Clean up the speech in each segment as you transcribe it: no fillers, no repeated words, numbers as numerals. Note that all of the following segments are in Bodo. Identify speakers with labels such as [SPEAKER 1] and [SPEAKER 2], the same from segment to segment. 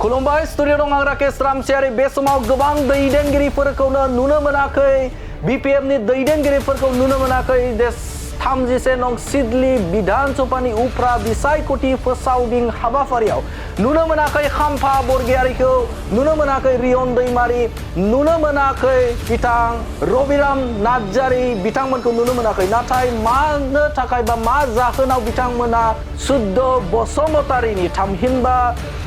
[SPEAKER 1] खुलुमबाय स्टुडिअ दं आं राकेश रामसियारि बे समाव गोबां दैदेनगिरिफोरखौनो नुनो मोनाखै बिपिएफनि दैदेनगिरिफोरखौ नुनो मोनाखै 31 नं सिडली विधानसभानि उफ्रा बिसायख'थि फोसावदिं हाबाफारियाव नुनो मोनाखै खाम्फा बरगयारिखौ नुनो मोनाखै रियन दैमारि नुनो मोनाखै बिथां रबिराम नार्जारि बिथांमोनखौ नुनो मोनाखै नाथाय मानो थाखाय बा मा जाहोनाव बिथांमोना सुद्ध बसुमतारिनि थामहिनबा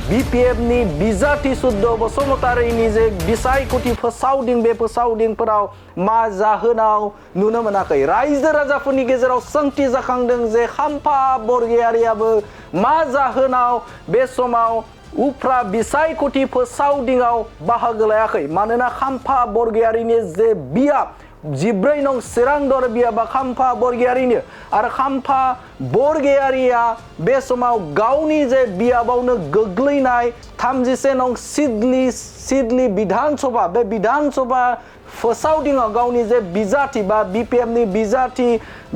[SPEAKER 1] बिपिएफनि बिजाथि सुद्ध बसुमतारिनि जे बिसायख'थि फोसावदिं बे फोसावदिंफोराव मा जाहोनाव नुनो मोनाखै रायजो राजाफोरनि गेजेराव सोंथि जाखांदों जे खाम्फा बरगयारियाबो मा जाहोनाव बे समाव उफ्रा बिसायख'थि फोसावदिंआव बाहागो लायाखै मानोना खाम्फा बरगयारिनि जे बियाब 14 नं सिरांदर बियाबा खाम्फा बरगयारिनो आरो खाम्फा बरगयारिया बे समाव गावनि जे बियाबावनो गोग्लैनाय 31 नं सिडली विधानसभा बे विधानसभा फोसावदिंआव गावनि जे बिजाथि बा बिपिएफनि बिजाथि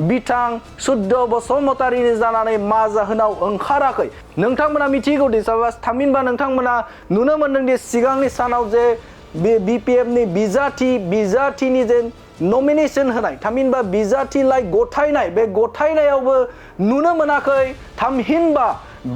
[SPEAKER 1] बिथां सुद्ध बसुमतारिनि जानानै मा जाहोनाव ओंखाराखै नोंथांमोना मिथिगौ दि थामहिनबा नोंथांमोना नुनो मोनदों दि सिगांनि सानाव जे बिपिएफनि बिजाथिनि जे नमिनेशन होनाय थामहिनबा बिजाथिलाय गथायनाय बे गथायनायावबो नुनो मोनाखै थामहिनबा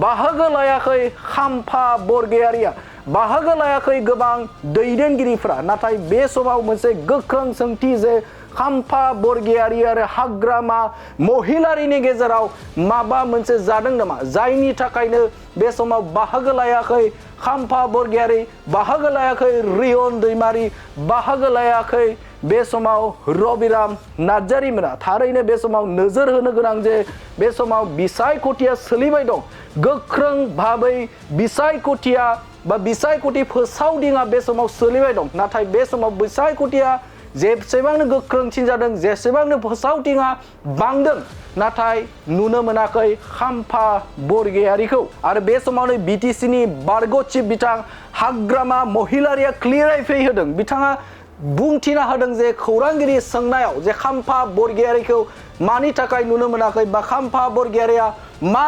[SPEAKER 1] बाहागो लायाखै खाम्फा बरगयारिया बाहागो लायाखै गोबां दैदेनगिरिफोरा नाथाय बे समाव मोनसे गोख्रों सोंथि जे खाम्फा बरगयारि आरो हाग्रामा महिलारिनि गेजेराव माबा मोनसे जादों नामा जायनि थाखायनो बे समाव बाहागो लायाखै खाम्फा बरगयारि बाहागो लायाखै रियन दैमारि बाहागो लायाखै बे समाव रबिराम नार्जारि मोना थारैनो बे समाव नोजोर होनो गोनां जे बे समाव बिसायख'थिया सोलिबाय दं गोख्रों भाबै बिसायख'थिया बा बिसायख'थि फोसावदिंआ बे समाव सोलिबाय दं नाथाय बे समाव बिसायख'थिया जेसेबांनो गोख्रोंसिन जादों जेसेबांनो फोसावदिंआ बांदों नाथाय नुनो मोनाखै खाम्फा बरगयारिखौ आरो बे समावनो बिटिसिनि बारग' चिफ बिथां हाग्रामा महिलारिया क्लियारै होदों बिथाङा बुंथिना होदों जे खौरांगिरि सोंनायाव जे खाम्फा बरगयारिखौ मानि थाखाय नुनो मोनाखै बा खाम्फा बरगयारिया मा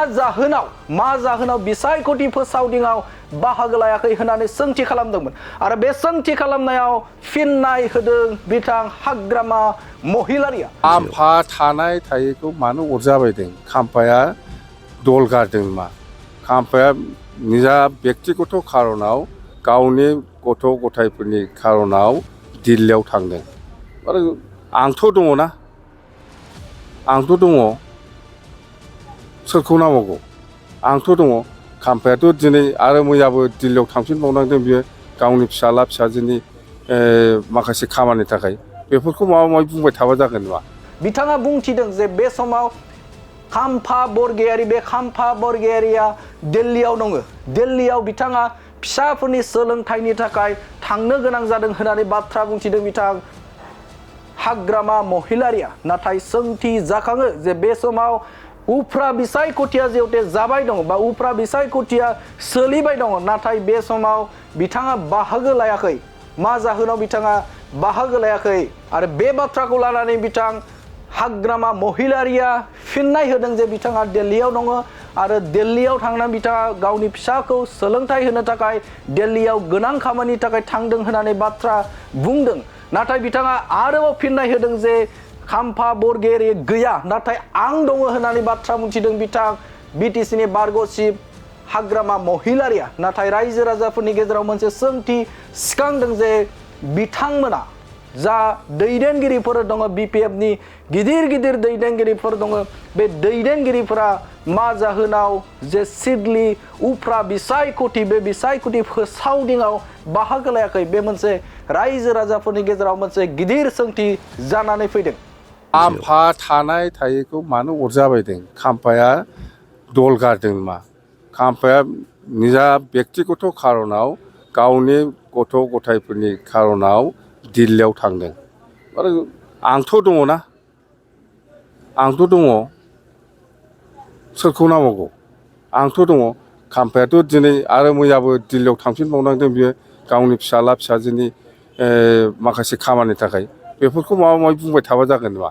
[SPEAKER 1] जाहोनाव बिसायख'थि फोसावदिंआव बाहागो लायाखै होननानै सोंथि खालामदोंमोन आरो बे सोंथि खालामनायाव फिननाय होदों बिथां हाग्रामा महिलारिया
[SPEAKER 2] खाम्फा थानाय थायैखौ मानो अरजाबायदों खाम्फाया दल गारदों मा खाम्फाया निजा बेक्तिगत खारनाव गावनि गथ' गथायफोरनि खारनाव दिल्लीयाव थांदों आरो आंथ' दङ ना आंथ' दङ सोरखौ नांबावगौ आंथ' दङ खाम्फायाथ' दिनै आरो मैयाबो दिल्लीयाव थांफिनबावनांदों बियो गावनि फिसाला फिसाजोनि माखासे खामानिनि थाखाय बेफोरखौ माबा माबि बुंबाय थाबा जागोन नामा
[SPEAKER 1] बिथाङा बुंथिदों जे बे समाव खाम्फा बरगयारि बे खाम्फा बरगयारिया दिल्लीयाव दङ दिल्लीयाव बिथाङा फिसाफोरनि सोलोंथाइनि थाखाय थांनो गोनां जादों होननानै बाथ्रा बुंथिदों बिथां हाग्रामा महिलारिया नाथाय सोंथि जाखाङो जे बे समाव उफ्रा बिसायख'थिया जिहेतु जाबाय दङ बा उफ्रा बिसायख'थिया सोलिबाय दङ नाथाय बे समाव बिथाङा बाहागो लायाखै मा जाहोनाव बिथाङा बाहागो लायाखै आरो बे बाथ्राखौ लानानै बिथां हाग्रामा महिलारिया फिननाय होदों जे बिथाङा दिल्लीयाव दङ आरो दिल्लीयाव थांनानै बिथाङा गावनि फिसाखौ सोलोंथाइ होनो थाखाय दिल्लीयाव गोनां खामानिनि थाखाय थांदों होननानै बाथ्रा बुंदों नाथाय बिथाङा आरोबाव फिननाय होदों जे खाम्फा बरगयारि गैया नाथाय आं दङ होननानै बाथ्रा बुंथिदों बिथां बिटिसिनि बारग' चिफ हाग्रामा महिलारिया नाथाय रायजो राजाफोरनि गेजेराव मोनसे सोंथि सिखांदों जे बिथांमोना जा दैदेनगिरिफोर दङ बिपिएफनि गिदिर दैदेनगिरिफोर दङ बे दैदेनगिरिफोरा मा जाहोनाव जे सिडली उफ्रा बिसायख'थि बे बिसायख'थि फोसावदिंआव बाहागो लायाखै बे मोनसे रायजो राजाफोरनि गेजेराव मोनसे गिदिर सोंथि जानानै फैदों
[SPEAKER 2] खाम्फा थानाय थायैखौ मानो अरजाबायदों खाम्फाया दल गारदों मा खाम्फाया निजा बेक्तिगत खारनाव गावनि गथ' गथायफोरनि खारनाव दिल्लीयाव थांदों आरो आंथ' दङ ना आंथ' दङ सोरखौ नांबावगौ आंथ' दङ खाम्फायाथ' दिनै आरो मैयाबो दिल्लीयाव थांफिनबावनांदों बियो गावनि फिसाला फिसाजोनि माखासे खामानिनि थाखाय बेफोरखौ माबा माबि बुंबाय थाबा जागोन नामा